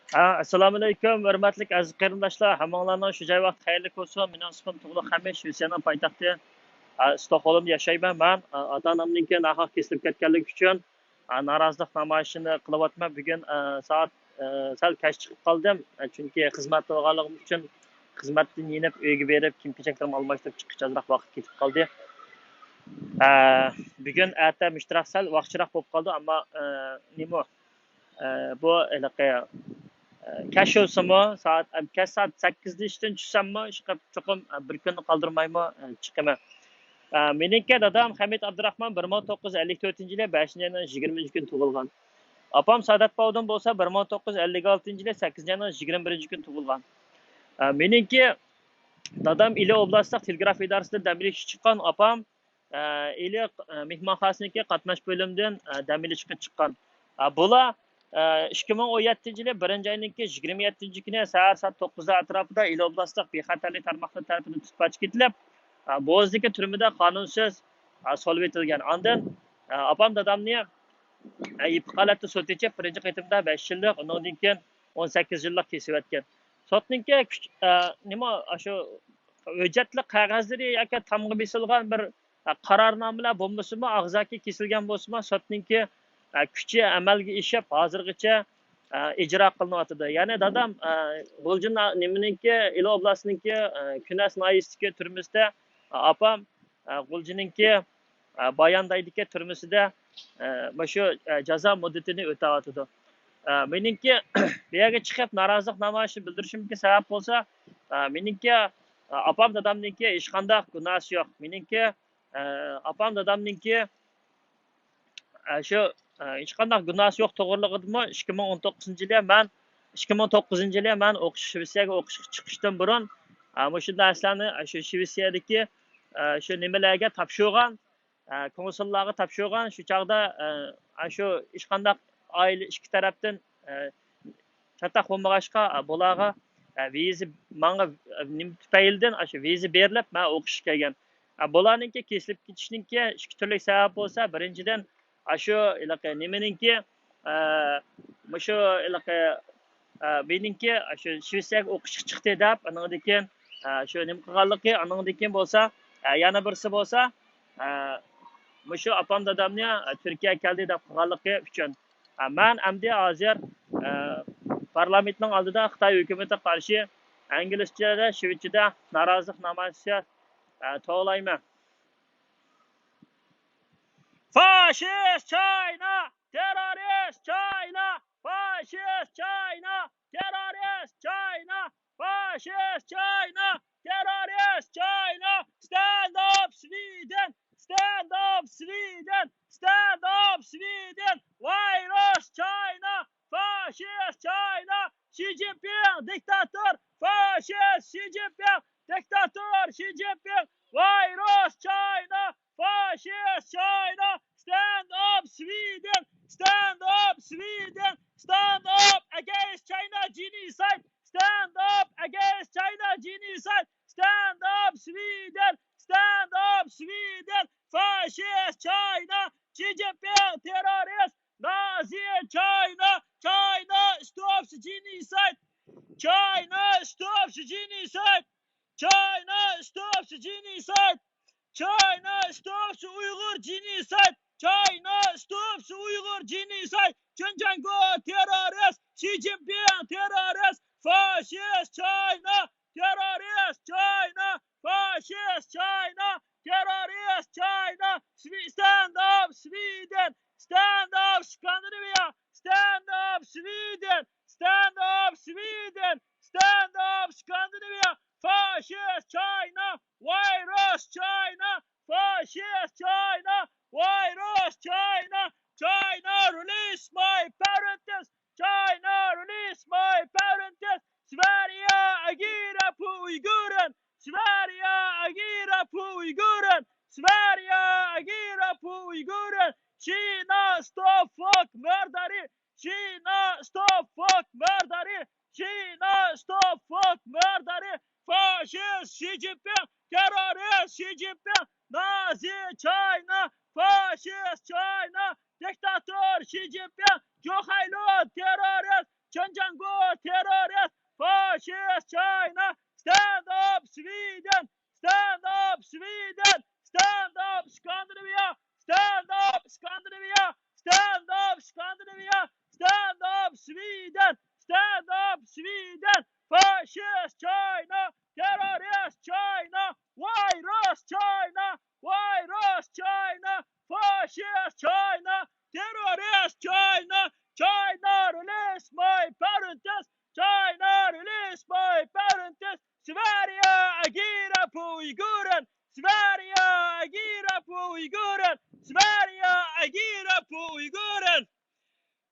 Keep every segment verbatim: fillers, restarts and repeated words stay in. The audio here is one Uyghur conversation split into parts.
ھە، ئەسسالامۇئەلەيكۇم، ھۆرمەتلىك ئەزىز قېرىنداشلار، ھەممىڭلارنىڭ شۇ جاي ۋاقتى خەيرلىك بولسۇن. مېنىڭ ئىسمىم تۇغلۇق خەمىت، شىۋېتسىيەنىڭ پايتەختى، ئە، ستوكھولمدا ياشايمەن مەن. ئە، ئاتا-ئانامنىڭكى ناھەق كېسىلىپ كەتكەنلىكى ئۈچۈن، ئە، نارازىلىق نامايىشىنى قىلىۋاتىمەن. بۈگۈن، ئە، سائەت، ئە، سەل كەچ چىقىپ قالدىم. ئە، چۈنكى خىزمەتتە بولغانلىقىم ئۈچۈن خىزمەتتىن يېنىپ ئۆيگە بېرىپ كىيىم-كېچەكلىرىمنى ئالماشتۇرۇپ چىققىچە ئازراق ۋاقىت كېتىپ قالدى. ئە، بۈگۈن ئەتە مۇشتراق سەل ۋاقچىراق بولۇپ قالدى، ئەمما، ئە، نېمە، ئە، بۇ ھېلىقى، ئە، كەچ بولسىمۇ، سائەت، ئە، كەچ سائەت سەككىزدە ئىشتىن چۈشسەممۇ، ئىشقىلىپ چوقۇم، ئە، بىر كۈننى قالدۇرمايمۇ، ئە، چىقىمەن. ئە، مېنىڭكى دادام خەمىت ئابدۇراخمان بىر مىڭ توققۇز يۈز ئەللىك تۆتىنچى يىلى بەشىنچى ئاينىڭ يىگىرمە بىرىنچى كۈنى تۇغۇلغان. ئاپام سائادەت باۋۇدۇن بولسا بىر مىڭ توققۇز يۈز ئەللىك ئالتىنچى يىلى سەككىزىنچى ئاينىڭ يىگىرمە بىرىنچى كۈنى تۇغۇلغان. ئە، مېنىڭكى دادام ئىلى ئوبلاستلىق تېلېگراف ئىدارىسىدە دەم ئېلىشقا چىققان، ئاپام، ئە، ئىلى، ئە، مېھمانخانىسىنىڭكى قاتناش بۆلۈمىدىن، ئە، دەم ئېلىشقا چىققان. ئە، بۇلار، ئە، ئىككى مىڭ ئون يەتتىنچى يىلى بىرىنچى ئاينىڭكى يىگىرمە يەتتىنچى كۈنى سەھەر سائەت توققۇزلار ئەتراپىدا ئىلى ئوبلاستلىق بىخەتەرلىك تارماقلىرى تەرىپىدىن تۇتقاچ كېتىلىپ، ئە، بوزدىكى تۈرمىدە قانۇنسىز، ئە، سولىۋېتىلگەن. ئاندىن، ئە، ئاپام دادامنى، ئە، يېپىق ھالەتتە سوت ئېچىپ، بىرىنچى قېتىمدا بەش يىللىق، ئۇنىڭدىن كېيىن ئون سەككىز يىللىق كېسىۋەتكەن. سوتنىڭكى كۈچ-، ئە، نېمە، ئاشۇ ھۆججەتلىك قەغەزلىرى ياكى تامغا بېسىلغان بىر، ئە، قارارنامىلەر بولمىسىمۇ، ئاغزاكى كېسىلگەن بولسىمۇ، سوتنىڭكى، ئە، كۈچى ئەمەلگە ئېشىپ، ھازىرغىچە، ئە، ئىجرا قىلىنىۋاتىدۇ. يەنى دادام، ئە، غۇلجا نا-، نېمىنىڭكى، ئىلى ئوبلاستنىڭكى، ئە، كۈنەس ناھىيەسىدىكى تۈرمىسىدە، ئاپام، ئە، غۇلجىنىڭكى، ئە، باياندايدىكى تۈرمىسىدە، ئە، مۇشۇ، ئە، جازا مۇددىتىنى ئۆتەۋاتىدۇ. ئە، مېنىڭكى بۇ يەرگە چىقىپ نارازىلىق نامايىشى بىلدۈرۈشۈمگە سەۋەب بولسا، ئە، مېنىڭكى، ئە، ئاپام دادامنىڭكى ھېچقانداق گۇناھسى يوق. مېنىڭكى، ئە، ئاپام دادامنىڭكى، ئە، شۇ، ئە، ھېچقانداق گۇناھسى يوق توغرىلىقىدىمۇ ئىككى مىڭ ئون توققۇزىنچى يىلى مەن، ئىككى مىڭ توققۇزىنچى يىلى مەن ئوقۇش، شىۋېتسىيەگە ئوقۇشقا چىقىشتىن بۇرۇن، ئە، مۇشۇ نەرسىلەرنى، ئە، شۇ شىۋېتسىيەدىكى، ئە، شۇ نېمىلەرگە تاپشۇرغان، ئە، كونسۇللارغا تاپشۇرغان. شۇ چاغدا، ئە، ئاشۇ ھېچقانداق ئائىلە ئىككى تەرەپتىن، ئە، چاتاق بولمىغاچقا، ئە، بۇلارغا، ئە، ۋىزا، ماڭا، ئە، نېمە تۈپەيلىدىن ئاشۇ ۋىزا بېرىلىپ، مەن ئوقۇشقا كەلگەن. ئە، بۇلارنىڭكى كېسىلىپ كېتىشنىڭكى ئىككى تۈرلۈك سەۋەب بولسا، بىرىنچىدىن، ئاشۇ ھېلىقى نېمىنىڭكى، ئە، مۇشۇ ھېلىقى، ئە، مېنىڭكى ئاشۇ شىۋېتسىيەگە ئوقۇشقا چىقتى دەپ، ئانىڭدىن كېيىن، ئە، شۇ نېمە قىلغانلىقى، ئانىڭدىن كېيىن بولسا، ئە، يەنە بىرسى بولسا، ئە، مۇشۇ ئاپام دادامنى، ئە، تۈركىيەگە كەلدى دەپ قىلغانلىقى ئۈچۈن. ئە، مەن ئەمدى ھازىر، ئە، پارلامېنتنىڭ ئالدىدا خىتاي ھۆكۈمىتىگە قارشى ئىنگلىزچىدە، شىۋېتچىدە نارازىلىق نامايىشى، ئە، توۋلايمەن. فاشىست چاينا! تېررورىست چاينا! فاشىست چاينا! تېررورىست چاينا! فاشىست چاينا! تېررورىست چاينا! Stand up Sweden! Stand up Sweden! Stand up Sweden! ۋايرۇس چاينا! فاشىست چاينا! شى جىنپىڭ دىكتاتور! فاشىست شى جىنپىڭ دىكتاتور! شى جىنپىڭ ۋايرۇس چاينا! فاشىست چاينا! Stand up Sweden! Stand up Sweden! Stand up against China genocide! Stand up against China genocide! Stand up Sweden! Stand up Sweden! فاشىست چاينا! شى جىنپىڭ تېررورىست! نازى چاينا! China stops genocide! China stops genocide! China stops genocide! China stops Uyghur genocide! China stops Uyghur genocide! چىنجياڭگو تېررورىست! شى جىنپىڭ تېررورىست! فاشىست چاينا! تېررورىست چاينا! فاشىست چاينا! تېررورىست چاينا! Swe-, Stand up Sweden! Stand up Scandinavia! Stand up Sweden! Stand up Sweden! Stand up Scandinavia! فاشىست چاينا! ۋايرۇس چاينا! فاشىست چاينا! ۋايرۇس چاينا! China, release my parents! China, release my parents! Sverige, agera på Uiguren! Sverige, agera på Uiguren! Sverige, agera på Uiguren! Kina, stop folkmörderi! Kina, stop folkmörderi! Kina, stop folkmörderi! Fascist Xi Jinping, terrorist Xi Jinping, Nazi China, fascist China, diktator Xi Jinping, Joe Hailun, terrorist چېنجاڭگو تېررورىست، فاشىست چاينا، stand up Sweden, stand up Sweden, stand up Scandinavia, stand up Scandinavia, stand up Scandinavia, stand up Sweden, stand up Sweden, فاشىست چاينا، تېررورىست چاينا، ۋايرۇس چاينا، ۋايرۇس چاينا، فاشىست چاينا، تېررورىست چاينا، چاينا، release my parents, چاينا، release my parents، Sverige agerar på Uiguren! Sverige agerar på Uiguren! Sverige agerar på Uiguren!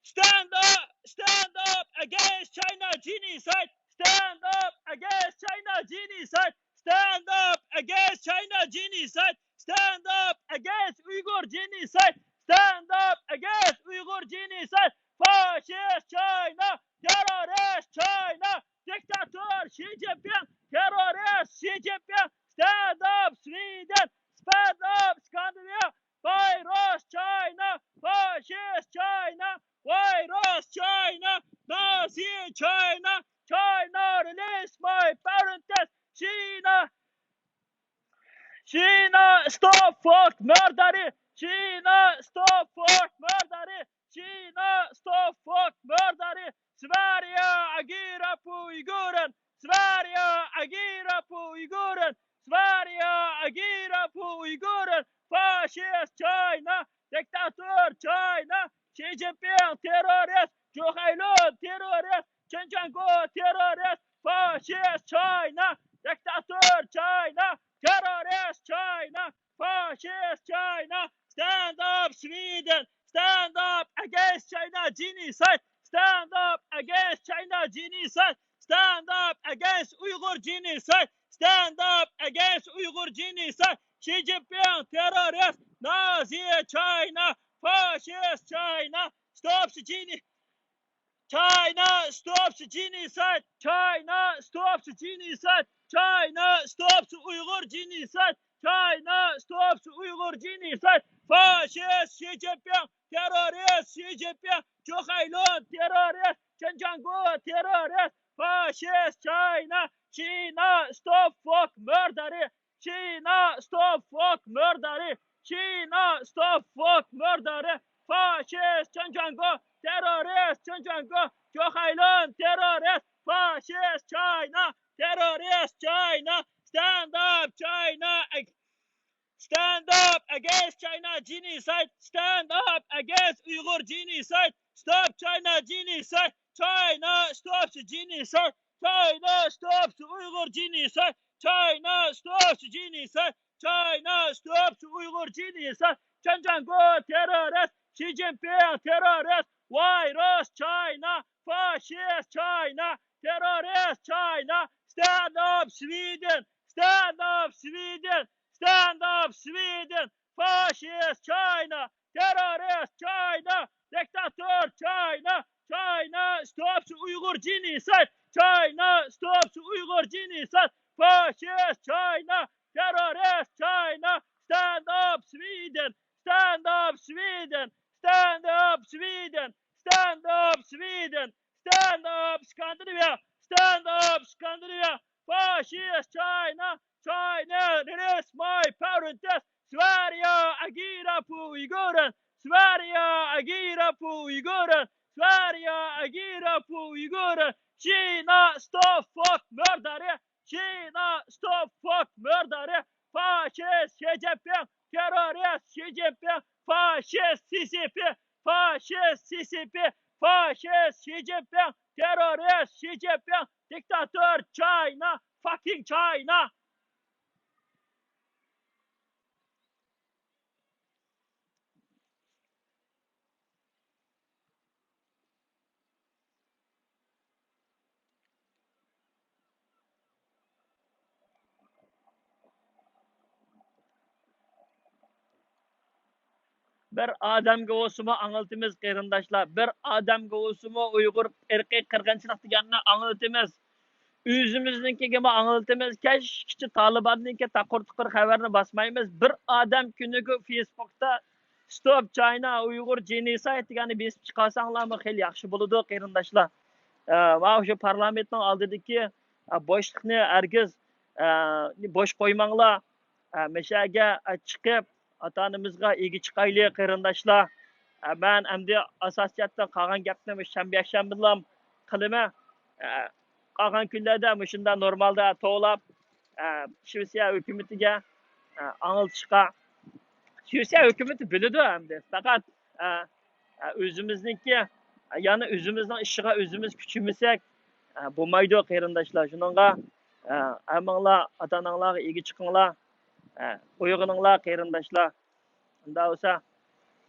Stand up! Stand up against China genocide! Stand up against China genocide! Stand up against China genocide! Stand up against Uyghur genocide! Stand up against Uyghur genocide! Faşist China! Terrorist China! Diktator Xi Jinping! Terrorist Xi Jinping! Stand up Sweden! Stand up Scandinavia! Virus China! Faşist China! Virus China! Nazi China! China, release my parents! China! China, stop fuck murder! China, stop fuck murder! China, stop fuck murder! Sverige agerar på Uiguren! Sverige agerar på Uiguren! Sverige agerar på Uiguren! Faşist China! Diktator China! Xi Jinping terrorist! Zhou Hailun terrorist! Chen Quanzhou terrorist! Faşist China! Diktator China! Terrorist China! Faşist China! Stand up Sweden! Stand up against China genocide! Stand up against China genocide! Stand up against Uyghur genocide! Stand up against Uyghur genocide! Xi Jinping terrorist! Nazi China! Faşist China! Stop Xi Jinping! China stops genocide! China stops genocide! China stops Uyghur genocide! China stops Uyghur genocide! Faşist Xi Jinping! Terrorist Xi Jinping! Zhou Hailun! Terrorist! Chen Quanzhou! Terrorist! Faşist China! China stop fuck murder! China stop fuck murder! China stop fuck murder! Faşist Chen Quanzhou! Terrorist Chen Quanzhou! Zhou Hailun! Terrorist! Faşist China! Terrorist China! Stand up China! Stand up against China genocide! Stand up against Uyghur genocide! Stop China genocide! China stops genocide! China stops Uyghur genocide! China stops genocide! China stops Uyghur genocide! Chen Quanzhou terrorist! Xi Jinping terrorist! Virus China! Faşist China! Terrorist China! Stand up Sweden! Stand up Sweden! Stand up Sweden! Faşist China! Terrorist China! Diktator China! China stops Uyghur genocide! China stops Uyghur genocide! Faşist China! Terrorist China! Stand up Sweden! Stand up Sweden! Stand up Sweden! Stand up Sweden! Stand up Scandinavia! Stand up Scandinavia! Faşist China! China, release my parents! Sverige agerar på Uiguren! Sverige agerar på Uiguren! Sverige agerar på Uiguren! China stop fuck murder! China stop fuck murder! Faşist Xi Jinping! Terrorist Xi Jinping! Faşist C C P! Faşist C C P! Faşist Xi Jinping! Terrorist Xi Jinping! Diktator China! Fucking China! بىر ئادەمگە بولسىمۇ ئاڭلىتىمىز، قېرىنداشلار. بىر ئادەمگە بولسىمۇ ئۇيغۇر ئىرقىي قىرغىنچىلىق دېگەننى ئاڭلىتىمىز. ئۆزىمىزنىڭكىگىمۇ ئاڭلىتىمىز. كەچكىچە تالىباندىكى تاقۇر-تۇقۇر خەۋەرنى باسمايمىز. بىر ئادەم كۈنىگە فېيسبۇكتا Stop China Uyghur Genocide دېگەننى بېسىپ چىقارساڭلارمۇ خېلى ياخشى بولىدۇ، قېرىنداشلار. ئە، ماۋۇ شۇ پارلامېنتنىڭ ئالدىدىكى، ئە، بوشلۇقنى ھەرگىز، ئە، بوش قويماڭلار. ئە، مەشەگە، ئە، چىقىپ، ئاتا-ئانىمىزغا ئىگە چىقايلى، قېرىنداشلار. ئە، مەن ئەمدى ئاساسىي جەھەتتىن قالغان گەپنى مۇشۇ شەنبە، يەكشەنبىلام قىلىمەن. ئە، قالغان كۈنلەردە مۇشۇنداق نورمالدا توۋلاپ، ئە، شىۋېتسىيە ھۆكۈمىتىگە، ئە، ئاڭلىتىشقا. شىۋېتسىيە ھۆكۈمىتى بىلىدۇ ئەمدى. پەقەت، ئە، ئە، ئۆزىمىزنىڭكى، ئە، يەنى ئۆزىمىزنىڭ ئىشىغا ئۆزىمىز كۈچىمىسەك، ئە، بولمايدۇ، قېرىنداشلار. شۇنىڭغا، ئە، ھەممىڭلار ئاتا-ئاناڭلارغا ئىگە چىقىڭلار، ئە، ئويغىنىڭلار، قېرىنداشلار. ئۇنداق بولسا،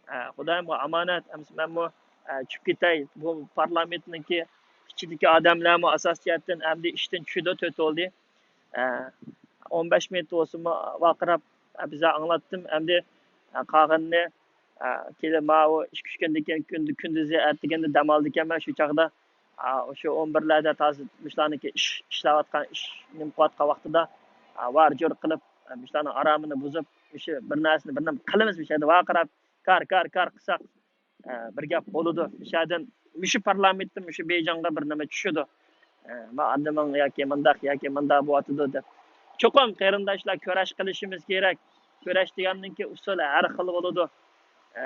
ئە، خۇدايىمغا ئامانەت، ئەمسە مەنمۇ، ئە، چۈشۈپ كېتەي. بۇ پارلامېنتنىڭكى ئىچىدىكى ئادەملەرمۇ ئاساسىي جەھەتتىن ئەمدى ئىشتىن چۈشىدۇ، تۆت بولدى. ئە، ئون بەش مىنۇت بولسىمۇ ۋارقىراپ، ئە، بىزگە ئاڭلاتتىم. ئەمدى، ئە، قالغىنىنى، ئە، كېلىن ماۋۇ ئىككى، ئۈچ كۈندىن كېيىن كۈندە-، كۈندۈزى ئەتىگەندە دەم ئالىدىكەنمەن، شۇ چاغدا، ئە، شۇ ئون بىرلەردە تازا مۇشۇلارنىڭكى ئىش، ئىشلەۋاتقان، ئىش نېمە قىلىۋاتقان ۋاقتىدا، ئە، ۋار جور قىلىپ، ئە، مۇشۇلارنىڭ ئارامىنى بۇزۇپ، مۇشۇ بىر نەرسىنى، بىر نېمە قىلىمىز، مۇشۇ يەردە ۋارقىراپ، كار، كار، كار قىلساق، ئە، بىر گەپ بولىدۇ. مۇشۇ يەردىن، مۇشۇ پارلامېنتتىن مۇشۇ بېيجىڭغا بىر نېمە چۈشىدۇ. ئە، ما ئادىمىڭ ياكى مۇنداق، ياكى مۇنداق بولۇۋاتىدۇ دەپ. چوقۇم قېرىنداشلار كۈرەش قىلىشىمىز كېرەك. كۈرەش دېگەننىڭكى ئۇسۇلى ھەر خىل بولىدۇ. ئە،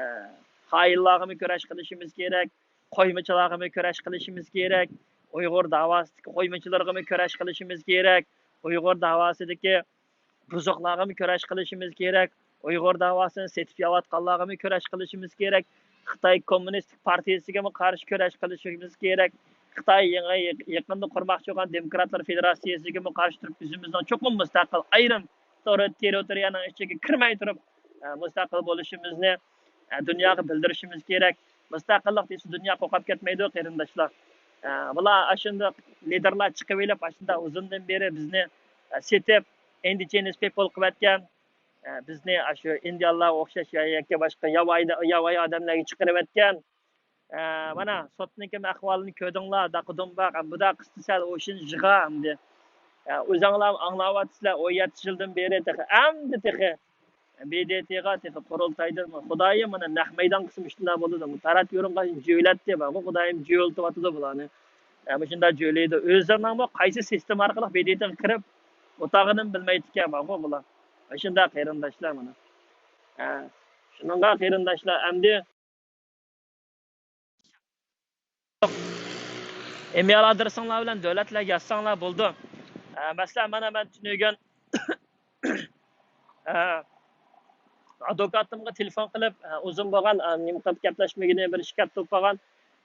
خائىنلارغىمۇ كۈرەش قىلىشىمىز كېرەك. قويمىچىلارغىمۇ كۈرەش قىلىشىمىز كېرەك. ئۇيغۇر داۋاسىدىكى قويمىچىلارغىمۇ كۈرەش قىلىشىمىز كېرەك. ئۇيغۇر داۋاسىدىكى بۇزۇقلارغىمۇ كۈرەش قىلىشىمىز كېرەك. ئۇيغۇر داۋاسىنى سېتىپ يەۋاتقانلارغىمۇ كۈرەش قىلىشىمىز كېرەك. خىتاي كوممۇنىستىك پارتىيىسىگىمۇ قارشى كۈرەش قىلىشىمىز كېرەك. خىتاي يېڭى، يېقىندا قۇرماقچى بولغان دېموكراتلار فېدېراتسىيىسىگىمۇ قارشى تۇرۇپ، ئۆزىمىزنىڭ چوقۇم مۇستەقىل ئايرىم تېررىتورىيەنىڭ ئىچىگە كىرمەي تۇرۇپ، ئە، مۇستەقىل بولۇشىمىزنى، ئە، دۇنياغا بىلدۈرۈشىمىز كېرەك. مۇستەقىللىق دېسە دۇنيا قورقۇپ كەتمەيدۇ، قېرىنداشلار. ئە، بۇلار ئاشۇنداق لىدېرلار چىقىۋېلىپ، ئاشۇنداق ئۇزۇندىن بېرى بىزنى، ئە، سېتىپ، ئىندىجېنىس پىپل قىلىۋەتكەن. ئە، بىزنى ئاشۇ ئىندىيانلارغا ئوخشاش يا-، ياكى باشقا ياۋايى، ياۋايى ئادەملەرگە چىقىرىۋەتكەن. ئە، مانا، سوتنىڭكى ئەھۋالىنى كۆردۈڭلار، داقا دۇمباق، ئە، بۇدا قىستى سەل ئوشۇن جىغا ئەمدى. ئە، ئۆزۈڭلار ئاڭلاۋاتىسىلەر، ئون يەتتە يىلدىن بېرى تېخى، ئەمدى تېخى بې دې تېغا تېخى قۇرۇلتايدىن، خۇدايىم، مانا نەق مەيدان قىسمى ئۈستىدە بولىدۇ. تارات يورۇنغا جۆيلەتتى، بارغۇ، خۇدايىم جۆيلىتىۋاتىدۇ بۇلارنى. ئە، مۇشۇنداق جۆيلەيدۇ. ئۆزلىرىنىڭمۇ قايسى سىستېما ئارقىلىق بې دې تېغا كىرىپ ئولتۇرغىنىنى بىلمەيدىكەن، بارغۇ، بۇلار. مۇشۇنداق قېرىنداشلار مانا. ئە، شۇنىڭغا قېرىنداشلار، ئەمدى ئىميال ئادرېسىڭلار بىلەن دۆلەتلەرگە يازساڭلار بولىدۇ. ئە، مەسىلەن، مانا مەن تۈنۈگۈن، ئە، ئادۋوكاتىمغا تېلېفون قىلىپ، ئە، ئۇزۇن بولغان، ئە، نېمە قىلىپ گەپلەشمىگىنى، بىر ئىككى ھەپتە بولۇپ قالغان.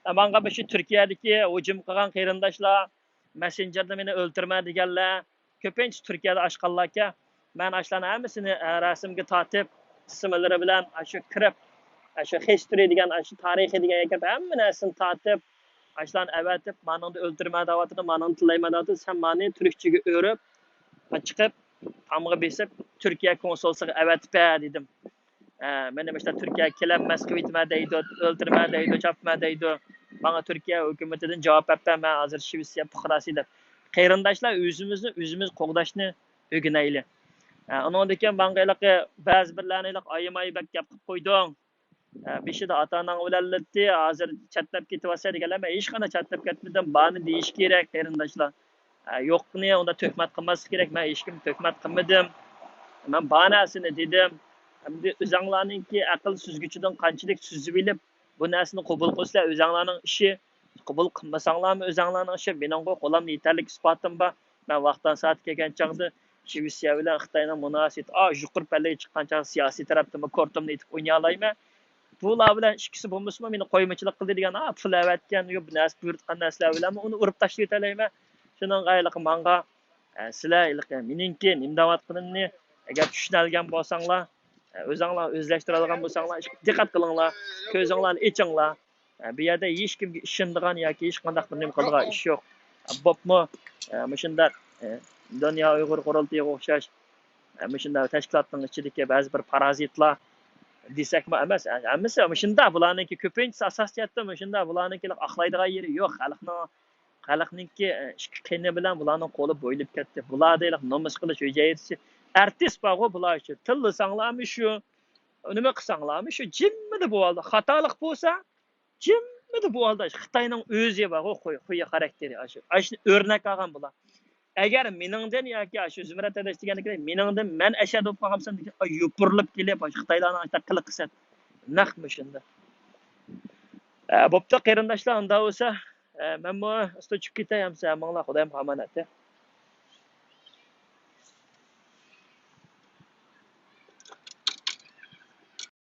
ئە، ماڭا مۇشۇ تۈركىيەدىكى ھۇجۇم قىلغان قېرىنداشلار، مەسسېنجېردا مېنى ئۆلتۈرمە دېگەنلەر، كۆپىنچىسى تۈركىيەدە ئاشقانلاركەن. مەن ئاشۇلارنى ھەممىسىنى، ئە، رەسىمگە تارتىپ، ئىسىملىرى بىلەن ئاشۇ كىرىپ، ئاشۇ ھىستورى دېگەن، ئاشۇ تارىخى دېگەن يەرگە كىرىپ، ھەممە نەرسىنى تارتىپ، ئاشۇلارنى ئەۋەتىپ، مانىڭدا ئۆلتۈرمە دەۋاتىدۇ، مانىڭدا تىللايمەن دەۋاتىدۇ، سەن مانى تۈركچىگە ئۆرۈپ، چىقىپ، تامغا بېسىپ، تۈركىيە كونسۇلسىغا ئەۋەتىپ بەر دېدىم. ئە، مېنى مۇشۇنداق تۈركىيەگە كېلەلمەس قىلىۋېتىمەن دەيدۇ، ئۆلتۈرمە دەيدۇ، چاپما دەيدۇ. ماڭا تۈركىيە ھۆكۈمىتىدىن جاۋاب بەرىپ بەر، مەن ھازىر شىۋېتسىيە پۇقراسى دەپ. قېرىنداشلار، ئۆزىمىزنى ئۆزىمىز قوغداشنى ئۆگىنەيلى. ئە، ئۇنىڭدىن كېيىن ماڭا ھېلىقى بەزى بىرلەرنى ھېلىقى ئايىم ئايىم بەك گەپ قىلىپ قويدۇڭ. ئە، بېشىدا ئاتا-ئاناڭ بىلەنلىتتى، ھازىر چەتنەپ كېتىۋاتسا دېگەنلەر، مەن ھېچقانداق چەتنەپ كەتمىدىم، بارنى دېيىش كېرەك، قېرىنداشلار. ئە، يوقنى ئۇنداق تۆھمەت قىلماسلىق كېرەك، مەن ھېچكىمنى تۆھمەت قىلمىدىم. مەن بار نەرسىنى دېدىم. ئەمدى ئۆزەڭلارنىڭكى ئەقىل سۈزگۈچىدىن قانچىلىك سۈزۈۋېلىپ، بۇ نەرسىنى قوبۇل قىلسىلەر، ئۆزەڭلارنىڭ ئىشى. قوبۇل قىلمىساڭلارمۇ ئۆزەڭلارنىڭ ئىشى، مېنىڭغۇ قولۇمدا يېتەرلىك ئىسپاتىم بار. مەن ۋاقتان سائەت كەلگەن چاغدا شىۋېتسىيە بىلەن خىتاينىڭ مۇناسىۋىتى، ئا، يۇقىرى پەللىگە چىققان چاغدا سىياسىي تەرەپتىنمۇ كورتۇمنى ئېتىپ ئوينىيالايمەن. بۇلار بىلەن ئىككىسى بولمىسىمۇ مېنى قويمىچىلىق قىلدى دېگەن، ئا، پۇل ئەۋەتكەن، يو، بىر نەرسە بۇيرۇتقان نەرسىلەر بىلەنمۇ ئۇنى ئۇرۇپ تاشلىۋېتەلەيمەن. شۇنىڭغا ھېلىقى ماڭغا، ئە، سىلەر ھېلىقى مېنىڭكى نېمە دەۋاتقىنىمنى ئەگەر چۈشىنەلىگەن بولساڭلار، ئە، ئۆزۈڭلار ئۆزلەشتۈرەلىگەن بولساڭلار، دىققەت قىلىڭلار، كۆزۈڭلارنى ئېچىڭلار. ئە، بۇ يەردە ھېچكىمگە ئىشىنىدىغان ياكى ھېچقانداق بىر نېمە قىلىدىغان ئىش يوق. ئە، بوپمۇ، ئە، مۇشۇنداق، ئە، دۇنيا ئۇيغۇر قۇرۇلتىيىغا ئوخشاش، ئە، مۇشۇنداق تەشكىلاتنىڭ ئىچىدىكى بەزى بىر پارازىتلار دېسەكمۇ ئەمەس، ئە، ھەممىسى مۇشۇنداق، بۇلارنىڭكى كۆپىنچىسى ئاساسىي جەھەتتە مۇشۇنداق، بۇلارنىڭكى ئاقلايدىغان يېرى يوق. خەلقنىڭ، خەلقنىڭكى، ئە، ئىككى قېنى بىلەن بۇلارنىڭ قولى بويىلىپ كەتتى. بۇلاردا ھېلىقى نومۇس قىلىش ھۈجەيرىسى، ئارتىس بارغۇ بۇلار ئۈچۈن. تىللىساڭلارمۇ شۇ، نېمە قىلساڭلارمۇ شۇ، جىممىدە بولۇۋالدى. خاتالىق بولسا، جىم ھەممىدە بۇ ئالداش. خىتاينىڭ ئۆزى بارغۇ، خۇي، خۇي خاراكتېرى ئاشۇ. ئاشۇنى ئۆرنەك ئالغان بۇلار. ئەگەر مېنىڭدىن ياكى ئاشۇ زۇمرەت ئاداش دېگەندەك مېنىڭدىن مەن ئەشەدە بولۇپ قالغانسام، يوپۇرۇلۇپ كېلىپ، ئاشۇ خىتايلارنىڭ ئاشۇنداق قىلىقى سەت نەق مۇشۇنداق. ئە، بوپتۇ، قېرىنداشلار، ئۇنداق بولسا، ئە، مەنمۇ ئۇستا چۈشۈپ كېتەي، ئەمسە ھەممىڭلار خۇدايىمغا ئامانەت.